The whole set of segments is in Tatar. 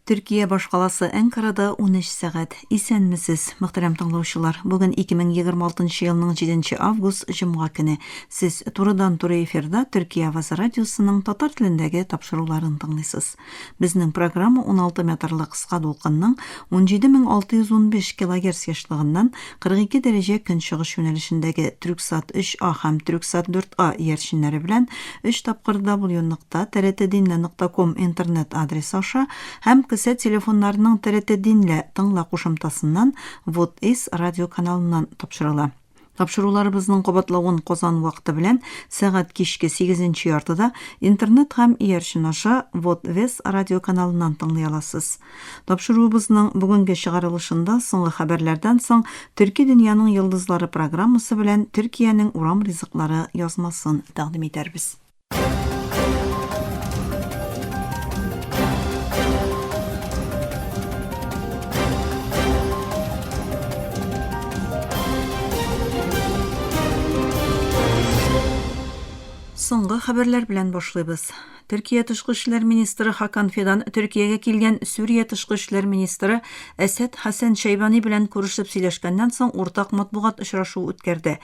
Төркия башкаласы Әнкарада 13 сәгать. Исәнмесез, мөхтәрәм тыңлаучылар. Бүген 2026 елның 7 август, җомга көне. Сез турыдан-туры эфирда Төркия авазы радиосының татар телендәге тапшыруларын тыңлыйсыз. Безнең программа 16 метрлы кыска дулкынның 17615 килогерц ешлыгыннан 42 дәрәҗә көнчыгыш юнәлешендәге Трюксат 3А һәм Трюксат 4А иярченнәре белән өч тапкыр w нокта trt-dinle нокта ком интернет адресы аша һәм кесә телефоннарының TRT Dinle тыңла кушымтасыннан Вот Эс радиоканалыннан тапшырыла. Тапшыруларыбызның кабатлавын Казан вакыты белән сәгать кичке сигезенче яртыда интернет һәм иярчен аша Вот Вес радиоканалыннан тыңлый аласыз. Тапшыруыбызның бүгенге чыгарылышында соңгы хәбәрләрдән соң Төрки дөньяның йолдызлары программасы белән Төркиянең урам ризыклары язмасын тәкъдим итәрбез. Соңгы хәбәрләр белән башлыйбыз. Төркия тышкы эшләр министры Хакан Фидан Төркиягә килгән Сүрия тышкы эшләр министры Әсәд Хәсән Шәйбани белән күрешеп сөйләшкәннән соң уртак матбугат очрашуы үткәрде.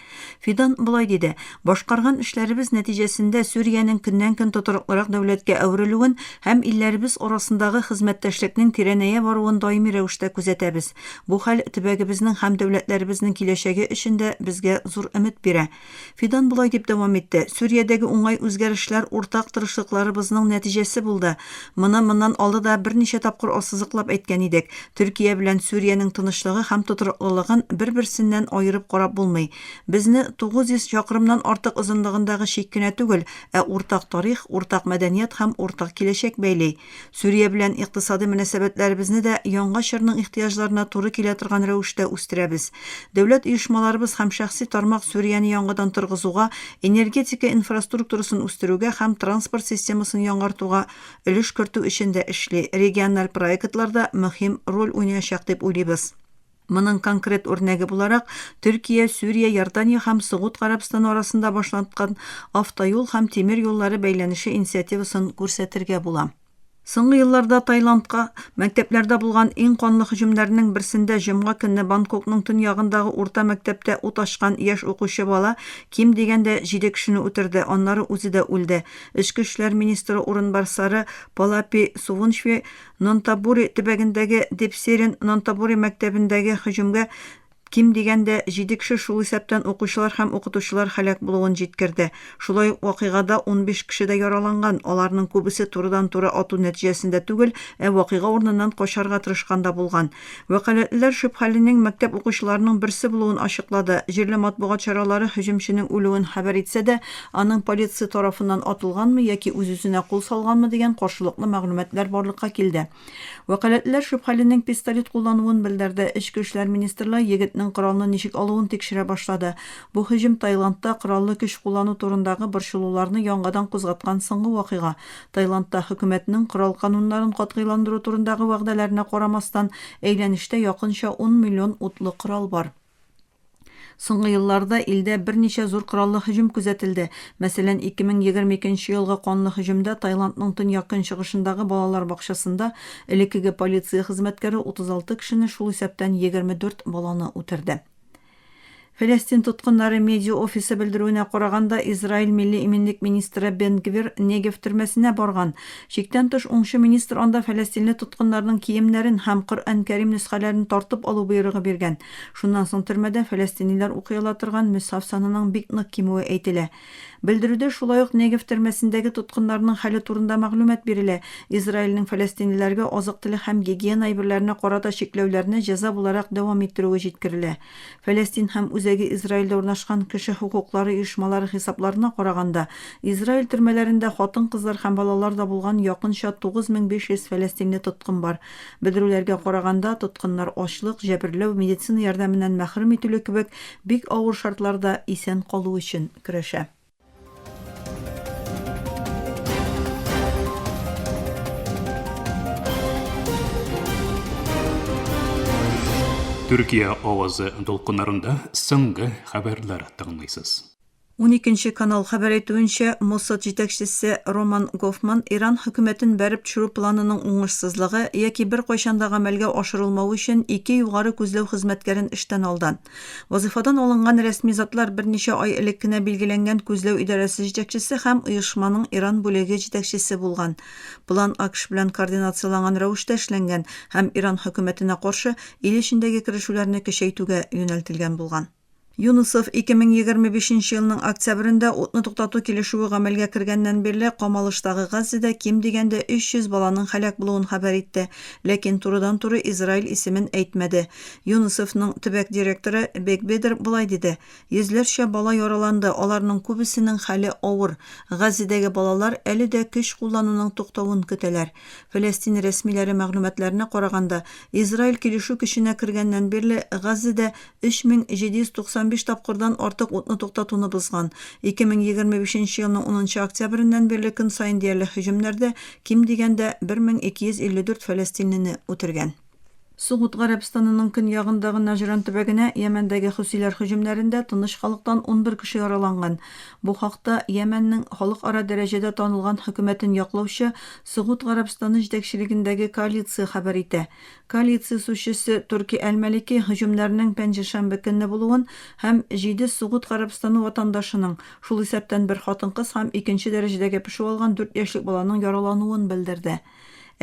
Фидан болай диде, Башкарган эшләребез нәтиҗәсендә Сүриянең көннән-көн тотрыклырак дәүләткә әверелүен һәм илләребез арасындагы хезмәттәшлекнең тирәнәя баруын даими рәвештә күзәтәбез. Бу хәл төбәгебезнең һәм дәүләтләребезнең киләчәге өчен дә безгә зур өмет бирә. Фидан болай дип дәвам итте, Сүриядәге уңай үзгәрешләр уртак тырышлыкларыбызның нәтиҗәсе булды. Моны моннан алда да берничә тапкыр ассызыклап әйткән идек. Төркия белән Сүриянең тынычлыгы һәм тотрыклылыгын бер-берсеннән аерып карап булмый. Безне 900 чакрымнан артык озынлыгындагы чик кенә түгел, ә уртак тарих, уртак мәдәният һәм уртак киләчәк бәйли. Сүрия белән икътисадый мөнәсәбәтләребезне дә яңа чорның ихтыяҗларына туры килә торган рәвештә үстерәбез. Дәүләт оешмаларыбыз һәм шәхси тармак Сүрияне яңадан торгызуга, энергетика инфраструктурасын үстерүгә һәм транспорт системасын яңартуга өлеш кертү өчен дә эшли, региональ проектларда мөһим роль уйнаячак дип уйлыйбыз. Моның конкрет үрнәге буларак, Төркия, Сүрия, Иордания һәм Согуд Гарәбстаны арасында башланткан автоюл һәм тимер юллары бәйләнеше инициативасын күрсәтергә була. Соңгы елларда Таиландка мәктәпләрдә булган иң канлы һөҗүмнәрнең берсендә җомга көнне Бангкокның төньягындагы урта мәктәптә ут ачкан яшь укучы бала ким дигәндә җиде кешене үтерде, аннары үзе дә үлде. Эчке эшләр министры урынбасары Палапи Сувуншви Нонтабури төбәгендәге Депсерин Нонтабури мәктәбендәге һөҗүмгә ким дигәндә җиде кеше, шул исәптән укучылар һәм укытучылар һәлак булуын җиткерде. Шулай ук вакыйгада 15 кеше дә яраланган, аларның күбесе турыдан-туры ату нәтиҗәсендә түгел, ә вакыйга урыныннан качарга тырышканда булган. Вәкаләтлеләр шөбһәленең мәктәп укучыларының берсе булуын ачыклады. Җирле матбугат чаралары һөҗүмченең үлүен хәбәр итсә дә, аның полиция тарафыннан атылганмы яки үз-үзенә кул салганмы дигән каршылыклы мәгълүматлар барлыкка килде. Вәкаләтлеләр шөбһәленең пистолет куллануын белдерде. Эчке эшләр министрлыгы егетнең коралны ничек алуын тикшерә башлады. Бу һөҗүм Таиландта кораллы көч куллану турындагы борчылуларны яңадан кузгаткан соңгы вакыйга. Таиландта хөкүмәтнең корал кануннарын катгыйландыру турындагы вәгъдәләренә карамастан, әйләнештә якынча ун миллион утлы корал бар. Соңгы елларда илдә берничә зур кораллы һөҗүм күзәтелде. Мәсәлән, 2022 нче елгы канлы һөҗүмдә Таиландның төньяк-көнчыгышындагы балалар бакчасында элеккеге полиция хезмәткәре 36 кешене, шул исәптән 24 баланы үтерде. Фәләстин тоткыннары медиа офисы белдерүенә караганда, Израиль милли иминлек министры Бен-Гвир Негев төрмәсенә барган. Чиктән тыш уңчы министр анда фәләстинле тоткыннарның киемнәрен һәм Коръән-Кәрим нөсхәләрен тартып алу боерыгы биргән. Шуннан соң төрмәдә фәләстиниләр укый ала торган мөсхәф санының бик нык кимүе әйтелә. Белдерүдә шулай ук Негев төрмәсендәге тоткыннарның хәле турында мәгълүмат бирелә. Израильнең фәләстинлеләргә азык-төлек һәм гигиена әйберләренә карата чикләүләрне җәза буларак дәвам иттерүе җиткерелә. Фәләстин һәм үзәге Израильдә урнашкан кеше хокуклары оешмалары хисапларына караганда, Израиль төрмәләрендә хатын-кызлар һәм балалар да булган якынча 9500 фәләстинле тоткын бар. Белдерүләргә караганда, тоткыннар ачлык, җәберләү, медицина ярдәменнән мәхрүм ителү кебек бик авыр шартларда исән калу өчен көрәшә. Төркия авазы дулкыннарында соңгы хәбәрләр тыңлыйсыз. Уникенче канал хәбәр итүенчә, Моссад җитәкчесе Роман Гофман Иран хөкүмәтен бәреп төшерү планының уңышсызлыгы яки беркайчан да гамәлгә ашырылмавы өчен ике югары күзләү хезмәткәрен эштән алдан. Вазыйфадан алынган рәсми затлар берничә ай элек кенә билгеләнгән күзләү идарәсе җитәкчесе һәм оешманың Иран бүлеге җитәкчесе булган. План АКШ белән координацияләнгән рәвештә эшләнгән һәм Иран хөкүмәтенә каршы ил эчендәге керешүләрне көчәйтүгә юнәлтелгән булган. Юнысов 2025 нче елның октябрендә утны туктату килешүе гамәлгә кергәннән бирле камалыштагы Газзәдә ким дигәндә 300 баланың һәлак булуын хәбәр итте, ләкин турыдан-туры Израиль исемен әйтмәде. ЮНИСЕФның төбәк директоры Бек Бедер болай диде, Йөзләрчә бала яраланды, аларның күбесенең хәле авыр. Газзәдәге балалар әле дә көч куллануның туктавын көтәләр. Фәләстин рәсмиләре мәгълүматларына караганда, Израиль килешү көченә кергәннән бирле Газзәдә 3795 тапкырдан артык утны туктатуны бозган. 2025 нче елның унынчы октябреннән бирле көн саен диярлек һөҗүмнәрдә ким дигәндә 1254 фәләстинлене үтергән. Согуд Гарәбстанының көньягындагы Наҗран төбәгенә Йәмәндәге хөсиләр һөҗүмнәрендә тыныч халыктан 11 кеше яраланган. Бу хакта Йәмәннең халыкара дәрәҗәдә танылган хөкүмәтен яклаучы Согуд Гарәбстаны җитәкчелегендәге коалиция хәбәр итә. Коалиция сүзчесе Турки әл-Мәлики һөҗүмнәрнең пәнҗешәмбе көнне булуын һәм җиде Согуд Гарәбстаны ватандашының, шул исәптән бер хатын-кыз һәм икенче дәрәҗәдәге пешү алган дүрт яшьлек баланың яралануын белдерде.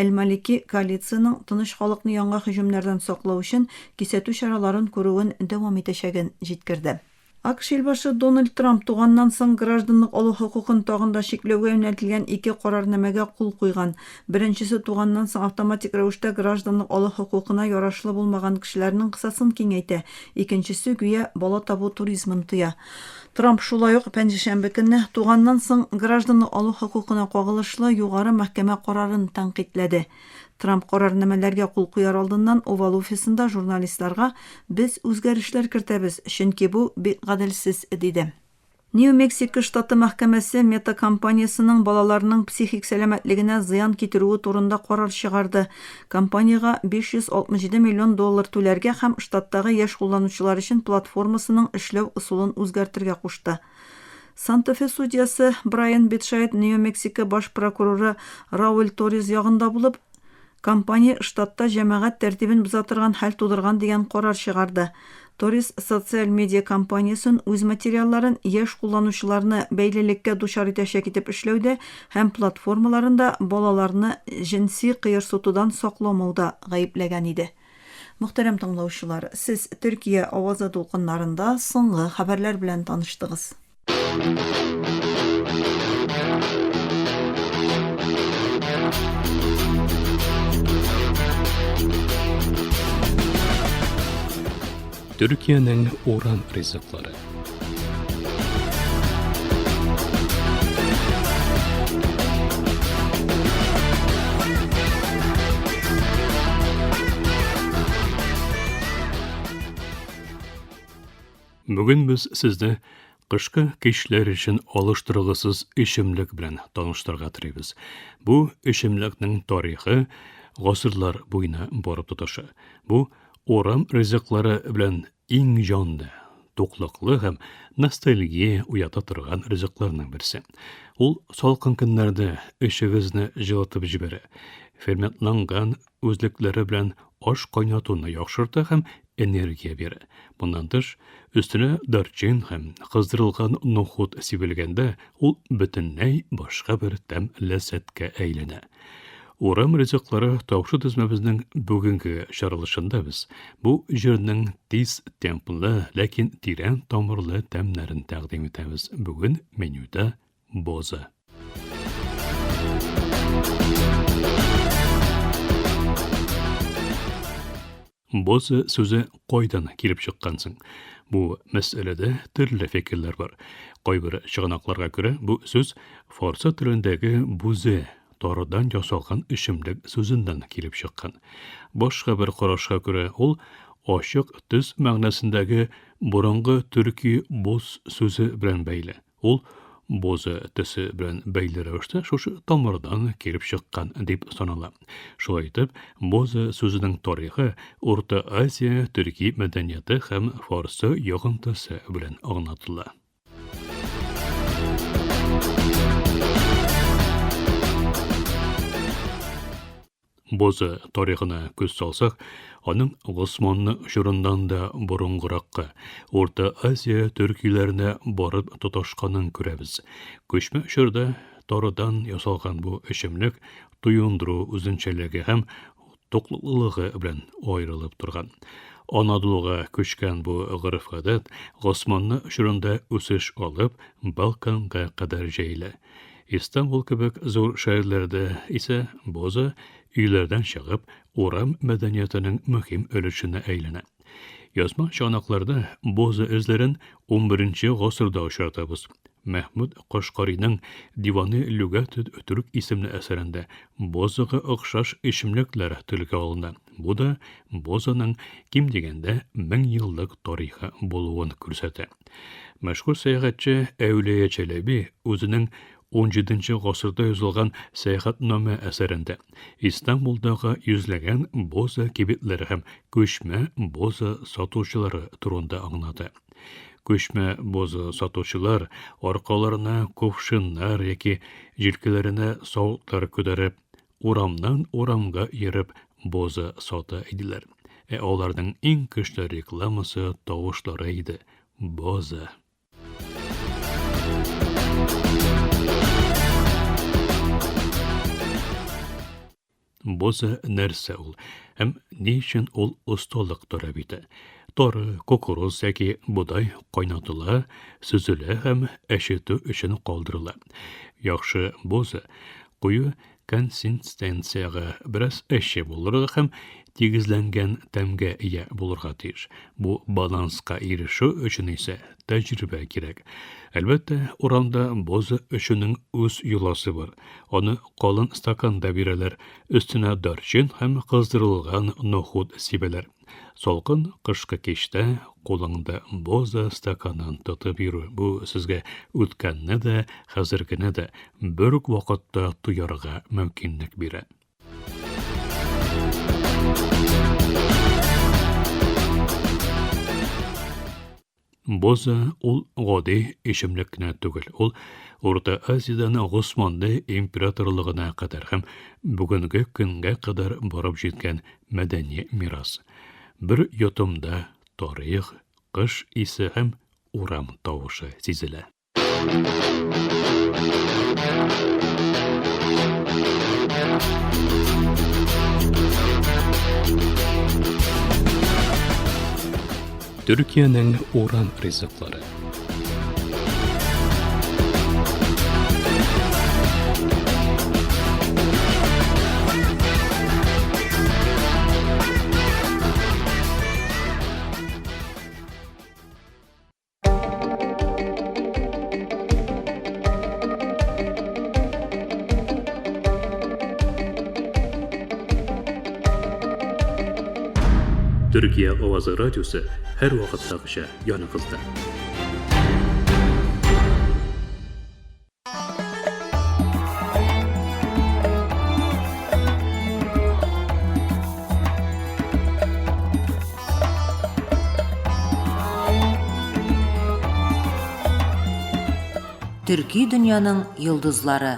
Әл-Малики коалициянең тыныч халыкны яңа һөҗүмнәрдән саклау өчен кисәтү чараларын күрүен дәвам итәчәген җиткерде. АКШ илбашы Дональд Трамп туганнан соң гражданлык алу хокукын тагын да чикләүгә юнәлтелгән ике карарнамәгә кул куйган. Беренчесе туганнан соң автоматик рәвештә гражданлык алу хокукына ярашлы булмаган кешеләрнең кысасын киңәйтә, икенчесе гүя бала табу туризмын тыя. Трамп шулай ук пәнҗешәмбе көнне туганнан соң гражданлык алу хокукына кагылышлы Югары мәхкәмә карарын тәнкыйтьләде. Трамп карарнамәләргә кул куяр алдыннан Овал офисында журналистларга Без үзгәрешләр кертәбез, чөнки бу бик гаделсез, диде. Нью-Мексика штаты мәхкәмәсе Meta компаниясенең балаларның психик сәламәтлегенә зыян китерүе турында карар чыгарды. Компаниягә 567 миллион доллар түләргә һәм штаттагы яшь кулланучылар өчен платформасының эшләү ысулын үзгәртергә кушты. Санта-Фе судьясы Брайан Битшайт Нью-Мексика баш прокуроры Рауль Торрес ягында булып, компания штатта җәмәгать тәртибен боза торган хәл тудырган дигән карар чыгарды. Торрес социаль медиа компаниясен үз материалларын яшь кулланучыларны бәйлелеккә дучар итәчәк итеп эшләүдә һәм платформаларында балаларны җенси кыерсытудан сакламауда гаепләгән иде. Мөхтәрәм тыңлаучылар, сез Төркия авазы дулкыннарында соңгы хәбәрләр белән таныштыгыз. Төркиянең урам ризыклары. Бүген без сезне кышкы кичләр өчен алыштыргысыз эчемлек белән таныштырырга телибез. Бу эчемлекнең тарихы гасырлар буена барып тоташа. Бу урам ризыклары белән Иң җанлы, туклыклы һәм ностальгия уята торган ризыкларның берсе. Ул салкын көннәрдә эчегезне җылытып җибәрә, ферментланган үзлекләре белән аш кайнатуны яхшырта һәм энергия бирә. Моннан тыш, өстенә дарчин һәм кыздырылган нохут сибелгәндә, ул бөтенләй башка бер тәм-ләззәткә әйләнә. Урам ризыклары тавышы төзмәбезнең бүгенге чыгарылышында без бу җырның тиз темплы, ләкин тирән тамырлы тәмнәрен тәкъдим итәбез. Бүген менюда боза. Боза сүзе кайдан килеп чыккан соң? Бу мәсьәләдә төрле фикерләр бар. Кайбер чыганакларга күрә, бу сүз фарсы телендәге бузе, тарыдан ясалган эчемлек сүзеннән килеп чыккан. Башка бер карашка күрә, ул ачык төс мәгънәсендәге борынгы төрки боз сүзе белән бәйле. Ул бозы төсе белән бәйле рәвештә шушы тамырдан килеп чыккан дип санала. Шулай итеп, бозы сүзенең тарихы Урта Азия төрки мәдәнияте һәм фарсы йогынтысы белән аңлатыла. Бозы тарихына күз салсак, аның Госманны чорыннан да борынгыракка, Урта Азия төркиләренә барып тоташканын күрәбез. Күчмә чорда тарыдан ясалган бу эчемлек туендыру үзенчәлеге һәм туклыклылыгы белән аерылып торган. Анадолуга күчкән бу гореф-гадәт Госманны чорында үсеш алып, Балканга кадәр җәелә. Истанбул кебек зур шәһәрләрдә исә боза өйләрдән чыгып, урам мәдәниятенең мөһим өлешенә әйләнә. Язма чыганакларда боза эзләрен унберенче гасырда очратабыз. Мәхмүд Кашкариның Диваны лүгәт төрк исемле әсәрендә бозага охшаш эчемлекләр телгә алына. Бу да бозаның ким дигәндә 1000 еллык тарихы булуын күрсәтә. Мәшһүр сәяхәтче Әүлия Чәләби үзенең унҗиденче гасырда язылган Сәяхәтнамә әсәрендә Истанбулдагы йөзләгән боза кибетләре һәм күчмә боза сатучылары турында аңлата. Күчмә боза сатучылар аркаларына кувшиннар яки җилкәләренә савытлар күтәреп, урамнан урамга йөреп боза сата иделәр. Ә аларның иң көчле рекламасы тавышлары иде. Боза. Боза нәрсә ул? Һәм ни өчен ул осталык таләп итә? Тары, кукуруз яки бодай кайнатыла, сөзелә һәм әчетү өчен калдырыла. Яхшы боза куе консистенциягә, бераз әче булырга һәм тигезләнгән тәмгә ия булырга тиеш. Бу баланска ирешү өчен исә тәҗрибә кирәк. Әлбәттә, урамда боза эчүнең үз йоласы бар. Аны калын стаканда бирәләр, өстенә дарчин һәм кыздырылган нохут сибәләр. Салкын кышкы кичтә кулыңда боза стаканын тотып йөрү, бу сезгә үткәнне дә, хәзергене дә бер үк вакытта тоярга мөмкинлек бирә. Боза ул гади эчемлек кенә түгел, ул Урта Азиядән Госманлы императорлыгына кадәр һәм бүгенге көнгә кадәр барып җиткән мәдәни мирас. Бер йотымда тарих, кыш исе һәм урам тавышы сизелә. Төркиянең урам ризыклары. Төркия авазы радиосы һәр вакыттагыча яныгызда. Төрки дөньяның йолдызлары.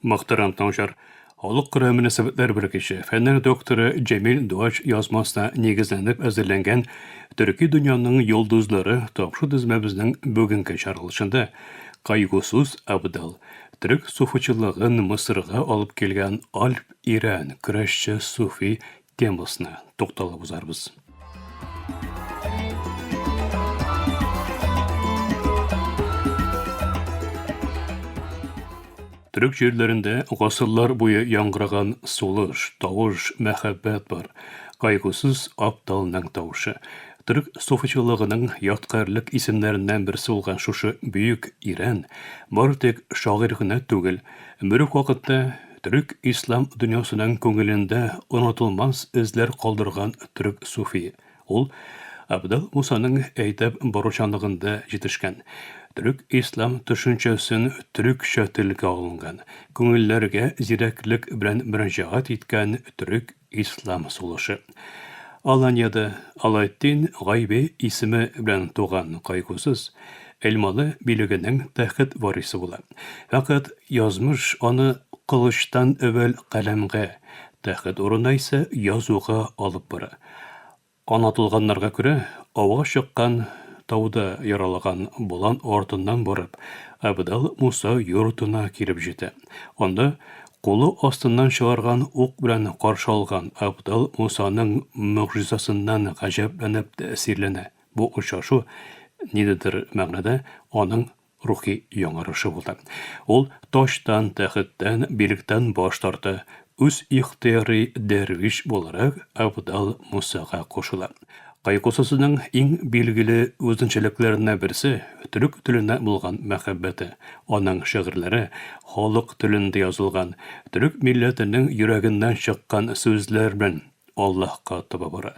Мөхтәрәм тыңлаучылар, халыкара мөнәсәбәтләр белгече, фәннәр докторы Җәмил Дуач язмасына нигезләнеп әзерләнгән Төрки дөньяның йолдызлары тапшыру тезмәбезнең бүгенге чыгарылышында Кайгусыз Абдал, төрек суфичылыгын Мысырга алып килгән Альп Ирән көрәшче суфи темасына тукталып узарбыз. Төрек җирләрендә гасырлар буе яңгыраган сулыш, тавыш, мәхәббәт бар. Кайгысыз Апталның тавышы. Төрек суфичылыгының ядкарьлек исемнәреннән берсе булган шушы бөек Ирән бары тик шагыйрь генә түгел, бер үк вакытта Төрек ислам дөньясының күңелендә онытылмас эзләр калдырган төрек суфие. Ул Абдал Мусаның әйдәп баручанлыгында җитешкән. Төрек-ислам төшенчәсен төрекчә телгә алынган, күңелләргә зирәклек белән мөрәҗәгать иткән төрек-ислам сулышы. Аланьяда Алаэддин Гайби исеме белән туган Кайгусыз Эльмалы билегенең тәхет варисы була. Фәкать язмыш аны кылычтан әүвәл каләмгә, тәхет урынына исә язуга алып бара. Анатылганнарга күрә, ауга чыккан тауда яралаган болан артыннан барып, Абдал Муса йортына килеп җитә. Анда кулы астыннан чыгарган ук белән каршы алган Абдал Мусаның могҗизасыннан гаҗәпләнеп тәэсирләнә. Бу очрашу, ниндидер мәгънәдә, аның рухи яңарышы булды. Ул таҗтан, тәхеттән, билектән баш тарта, үз ихтыярый дәрвиш буларак Абдал Мусага кушыла. Кайгусызның иң билгеле үзенчәлекләренә берсе, төрек теленә булган мәхәббәте. Аның шигырьләре халык телендә язылган, төрек милләтенең йөрәгеннән чыккан сүзләр белән Аллаһка таба бара.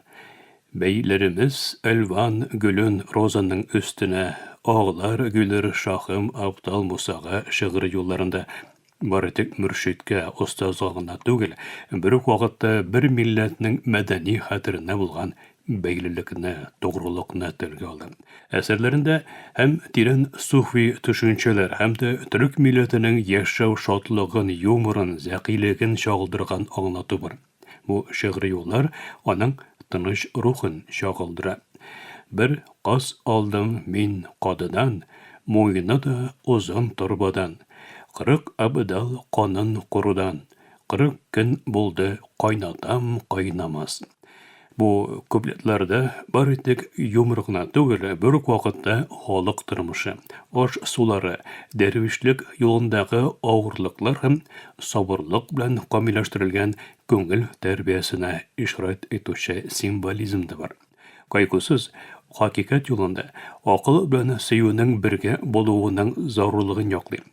Бәйләремез әлван гөлен розаның өстенә, Аглар гөлер шаһым Абдал Мусага шигъри юлларында бары тик мөршидкә, остазга гына түгел, бер үк вакытта бер милләтнең мәдәни хәтеренә булган бәйлелекне, тугрылыкны телгә ала. Әсәрләрендә һәм тирән суфи төшенчәләр, һәм дә төрек милләтенең яшәү шатлыгын, юморын, зәкилеген чагылдырган аңлату бар. Бу шигъри юллар аның тыныч рухын чагылдыра. Бер каз алдым мин кадыдан, Муены да озын торбадан. 40 абдал канын корудан, 40 көн булды кайнатам кайнамас. Бу куплетларда бары тик юмор гына түгел, бер үк вакытта халык тормышы, аш-сулары, дәрвишлек юлындагы авырлыклар һәм сабырлык белән камилләштерелгән күңел тәрбиясенә ишарәт итүче символизм да бар. Кайгысыз хакыйкать юлында акыл белән сөюнең бергә булуының зарурлыгын яклый.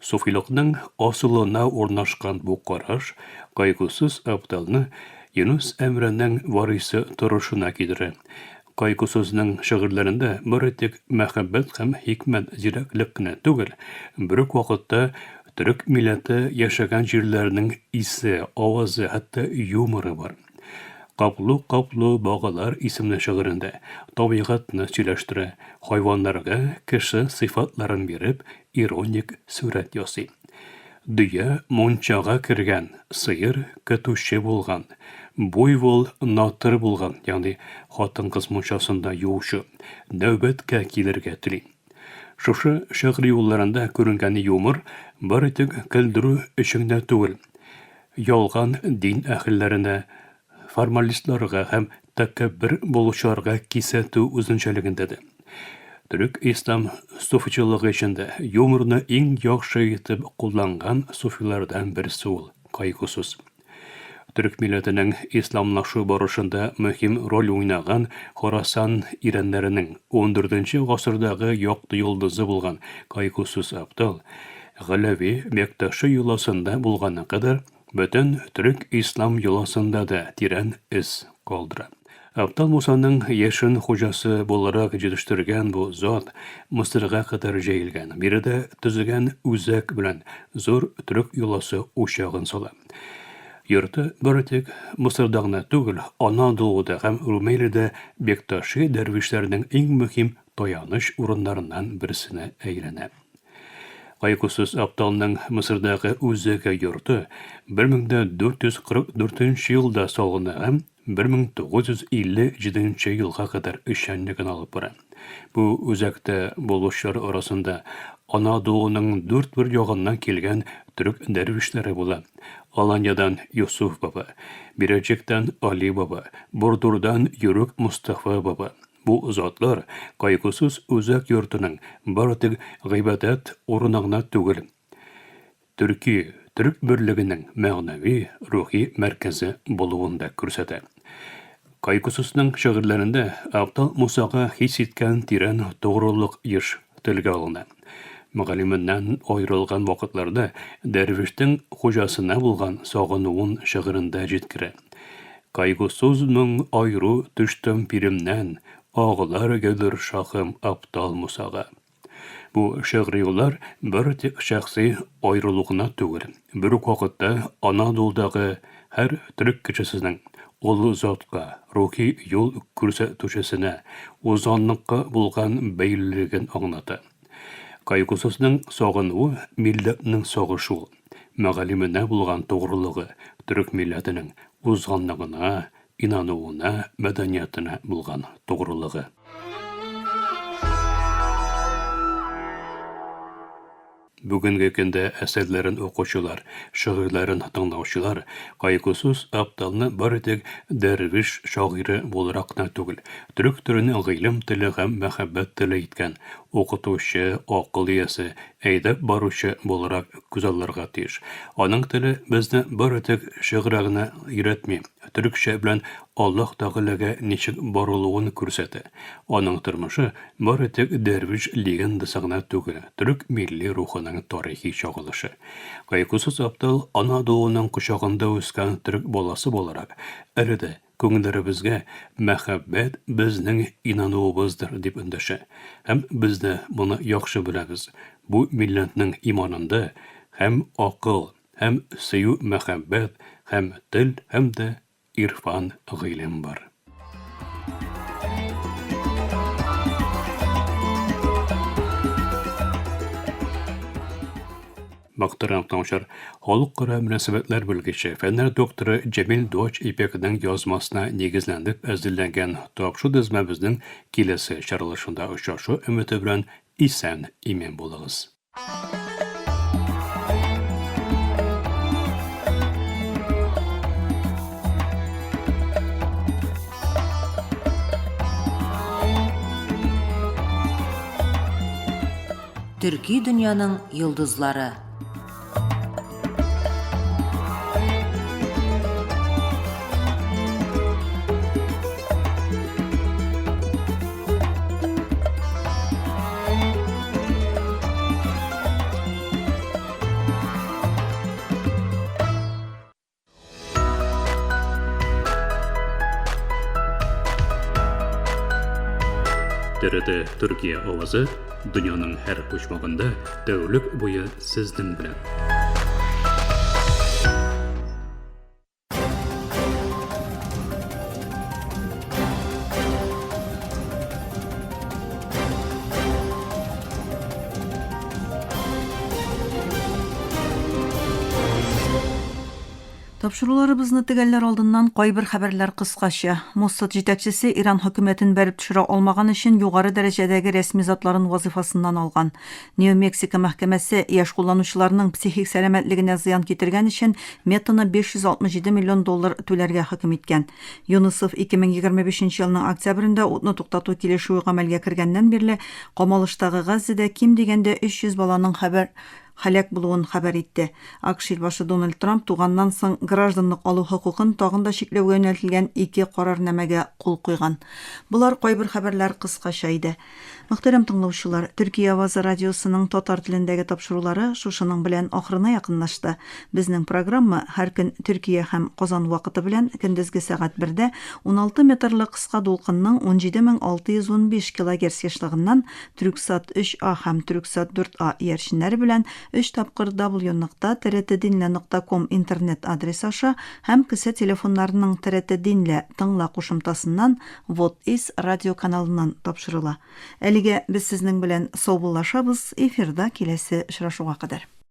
Суфилыкның асылына урнашкан бу караш Кайгысыз Абдалны Юныс Әмрәнең варисы торышына китерә. Кайгысызның шигырьләрендә бары тик мәхәббәт һәм хикмәт зирәклек кенә түгел, бер үк вакытта төрек милләте яшәгән җирләрнең исе, авазы, хәтта юморы бар. Каплу-каплу багалар исемле шигырендә табигатьне сөйләштерә, хайваннарга кеше сыйфатларын биреп, ироник сурәт ясый. Дөя мунчага кергән, сыер көтүче булган, буйвол натыр булган, ягъни хатын-кыз мунчасында юучы, нәүбәткә килергә тели. Шушы шигъри юлларында күренгән юмор бары тик көлдерү өчен генә түгел, ялган дин әһелләренә, формалистларга һәм тәкәббер булучыларга кисәтү үзенчәлегендә дә. Төрек ислам суфичылыгы эчендә юморны иң яхшы итеп кулланган суфилардан берсе ул, кайгысыз. Төрек милләтенең исламлашу барышында мөһим роль уйнаган Хорасан ирәннәренең ундүртенче гасырдагы якты йолдызы булган Кайгусыз Абдал, Галәви Бекташи йоласында булганы кадәр, бөтен төрек-ислам йоласында да тирән эз калдыра. Абдал Мусаның яшен хуҗасы буларак җитештергән бу зат Мысырга кадәр җәелгән, биредә төзегән үзәк белән зур төрек йоласы учагын сала. Йорты бары тик Мысырда гына түгел, Анадолуда һәм Румелида Бекташи дәрвишләренең иң мөһим таяныч урыннарыннан берсенә әйләнә. Кайгысыз Абдалның Мысырдагы үзәге йорты 1444 елда салына һәм 1957 елга кадәр эшчәнлеген алып бара. Бу үзәктә булучылар арасында Анадолуның дүрт бер ягыннан килгән төрек дәрвишләре була. Аланьядан Йосыф баба, Бирәҗектән Али баба, Бурдурдан Йөрек Мостафа баба. Бу затлар кайгысыз үзәк йортының бары тик гыйбадәт урыны гына түгел, төрки, төрек берлегенең мәгънәви, рухи мәркәзе булуын да күрсәтә. Кайгысызның шигырьләрендә Абдал Мусага хис иткән тирән тугрылык еш телгә алына. Мөгаллименнән аерылган вакытларда дәрвиштең хуҗасына булган сагынуын шигырендә җиткерә. Кайгысыз моң айру төштем пиремнән, Аглар гөлер шахым Абдал Мусага. Бу шигъри юллар бары тик шәхси аерылу гына түгел, бер үк вакытта Анадолудагы һәр төрек кешесенең олы затка, рухи юл күрсәтүчесенә, узганлыкка булган бәйлелеген аңлата. Кайгусызның сагынуы, милләтнең сагышу, мәгалименә булган тугрылыгы, төрек милләтенең узганлыгына инануына, мәдәниятенә булган тугрылыгы. Бүгенге көндә әсәрләрен укучылар, шигырьләрен тыңлаучылар Кайгусыз Апталны бары тик дәрвиш шагыйре буларак кына түгел, төрек телен гыйлем теле һәм мәхәббәт теле иткән укытучы, акыл иясе, әйдәп баручы буларак күзалларга тиеш. Аның теле безне бары тик шигырьгә генә өйрәтми, төрекчә белән Аллаһ Тәгаләгә ничек барылуын күрсәтә. Аның тормышы бары тик дәрвиш легендасы гына түгел, төрек милли рухының тарихи чагылышы. Кайгысыз Аптал Анадолуның кочагында үскән төрек баласы буларак, әле дә күңелләребезгә мәхәббәт безнең инануыбыздыр дип эндәшә. Һәм без дә моны яхшы беләбез, бу милләтнең иманында һәм акыл, Һәм сөю мәхәббәт, һәм тел, һәм дә ирфан гыйлем бар. Мөхтәрәм тыңлаучылар, халыкара мөнәсәбәтләр белгече, фәннәр докторы Җәмил Доч Ипекның язмасына нигезләнеп әзерләнгән тапшыру тезмәбезнең киләсе чыгарылышында очрашу өмете белән исән-имин булыгыз. Төрки дөньяның йолдызлары. ТРТ Төркия авазы дөньяның һәр почмагында тәүлек буе сезнең белән. Тапшыруларыбызны төгәлләр алдыннан кайбер хәбәрләр кыскача. Моссад җитәкчесе Иран хөкүмәтен бәреп төшерә алмаган өчен югары дәрәҗәдәге рәсми затларын вазыйфасыннан алган. Нью-Мексико мәхкәмәсе яшь кулланучыларның психик сәламәтлегенә зыян китергән өчен Метаны 567 миллион доллар түләргә хөкем иткән. Юнысов 2025 елның октябрендә утны туктату килешүе гамәлгә кергәннән бирле камалыштагы Газзәдә ким дигәндә 300 баланың хәбәр һәлак булуын хәбәр итте. АКШ илбашы Дональд Трамп туганнан соң гражданлык алу хокукын тагын да чикләүгә юнәлтелгән ике карарнамәгә кул куйган. Болар кайбер хәбәрләр кыскача иде. Мөхтәрәм тыңлаучылар, Төркия авазы радиосының татар телендәге тапшырулары шушының белән ахырына якынлашты. Безнең программа һәр көн Төркия һәм Казан вакыты белән көндезге сәгать бердә 16 метрлы кыска дулкынның 17615 килогерц ешлыгыннан Трюксат 3А һәм Трюксат 4А иярченнәре белән өч тапкыр w нокта trtdinle нокта ком интернет адресы аша һәм кесә телефоннарының TRT Dinle тыңла кушымтасыннан Вот Is радиоканалыннан тапшырыла. Әлегә без сезнең белән саубуллашабыз, эфирда киләсе очрашуга кадәр.